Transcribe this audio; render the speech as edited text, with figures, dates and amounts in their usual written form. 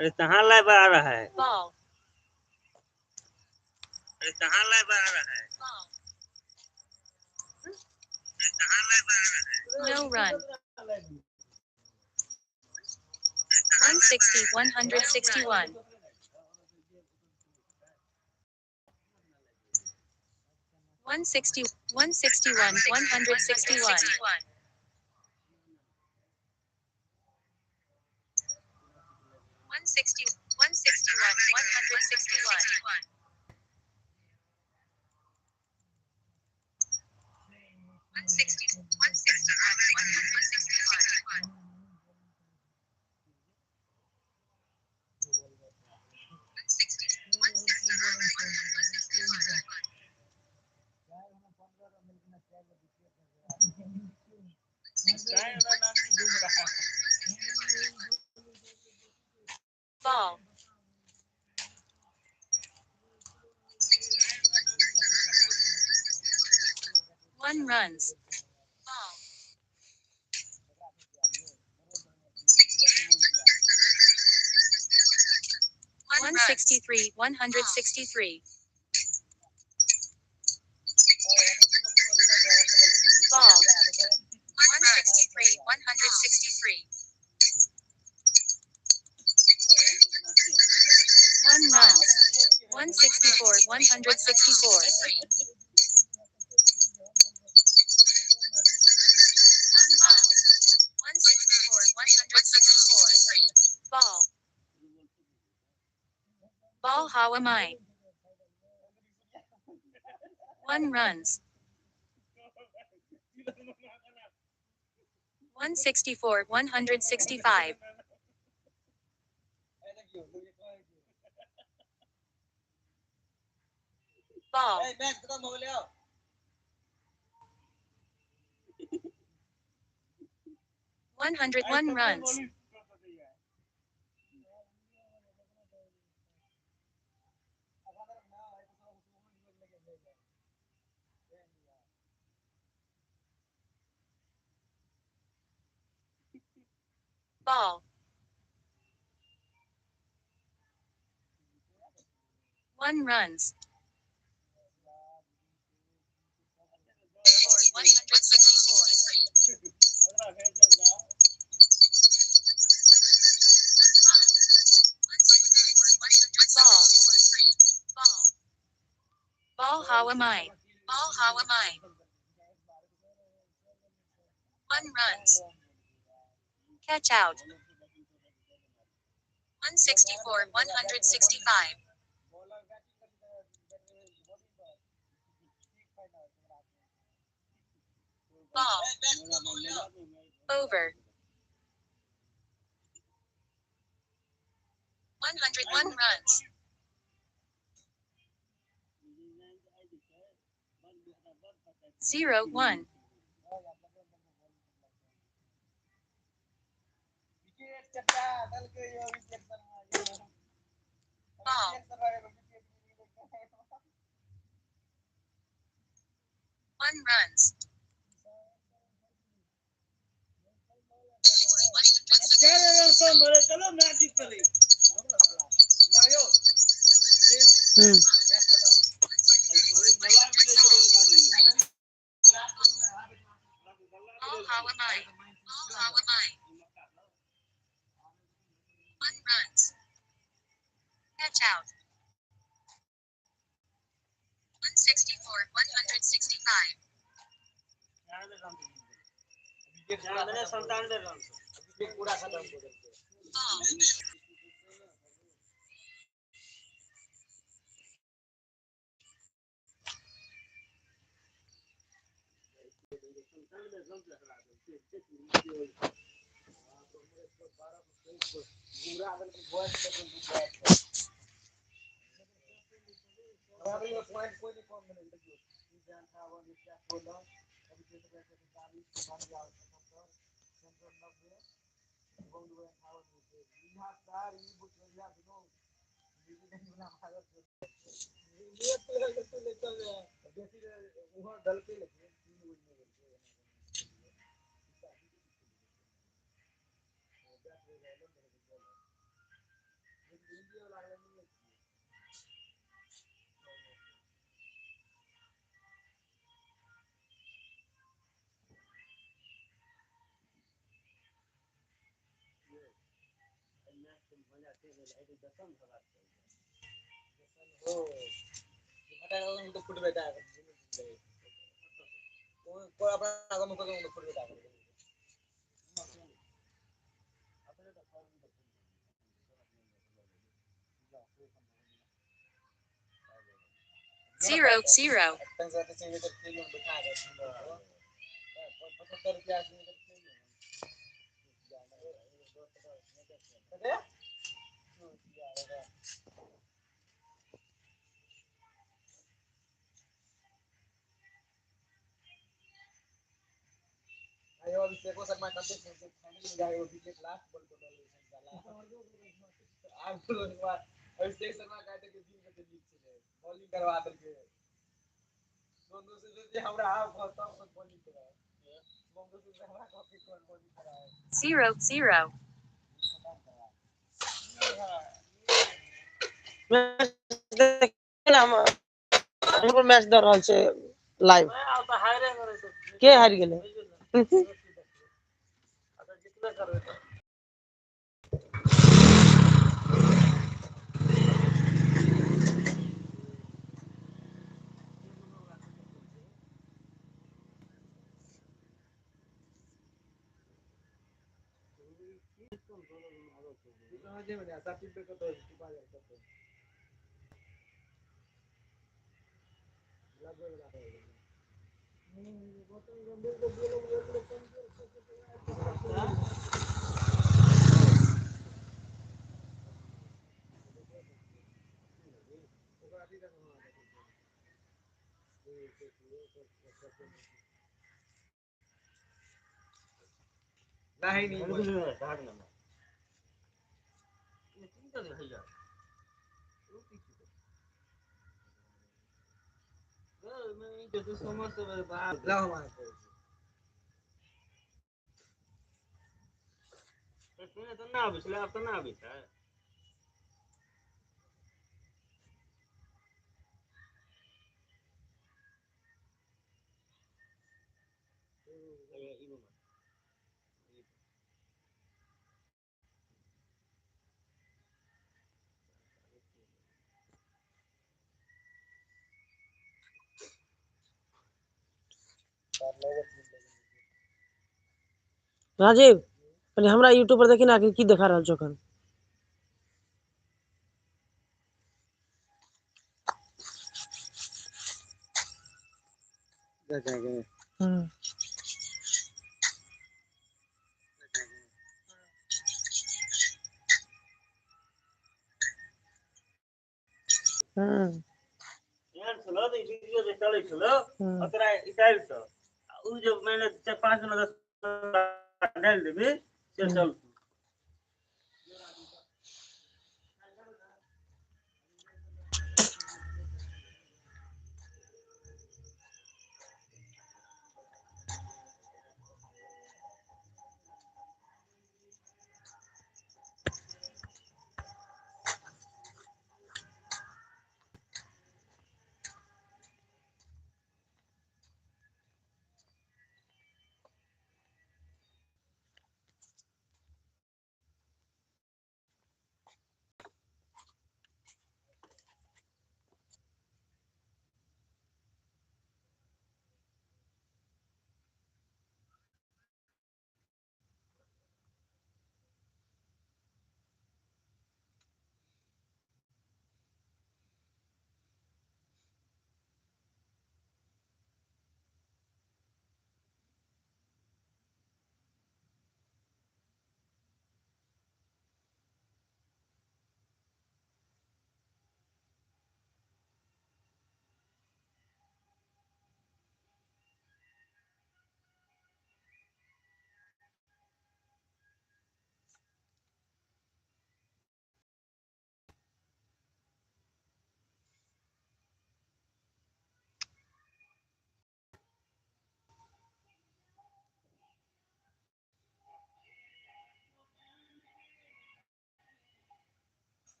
अरे कहाँ लाइव आ रहा है? Ball. अरे कहाँ लाइव आ रहा है? Ball. अरे कहाँ लाइव आ रहा है? No run. 160, 161. 160, 161, 161. 160, 161, 161. 160, 161, 161. 160, 161, 161. 160, 161. Ball. 1 runs. Ball. 163, 163. Ball. 163, 163. 1 runs. 164, 164. 1 runs. 164, 164. Ball. Ball Hawa Mai. 1 runs. 164, 165. Ball. 101 runs. Ball. 1 runs. 164. Ball. Ball. Ball Hawa Mai. Ball Hawa Mai. 1 runs. Catch out. 164, 165. Ball. Over. 101 runs. 0, 1. Ball. 1 runs. Hmm. Ball Hawa Mai. Ball Hawa Mai. 1 runs. Catch out. 164, 165. Ball. 0 0. Zero 0. Match दऽ रहल छै live. के हारि गेलै? राजीव, कनि हमरा YouTube पर देखी ना कि की देखा रहल छौ एखन। हम्म। हम्म। एहन छलो तऽ ई वीडियो जे चलै छलो हम्म। ओकरा निकालि कऽ आ उ जे मानि 4 5 10 डालि देबही से चलतौ।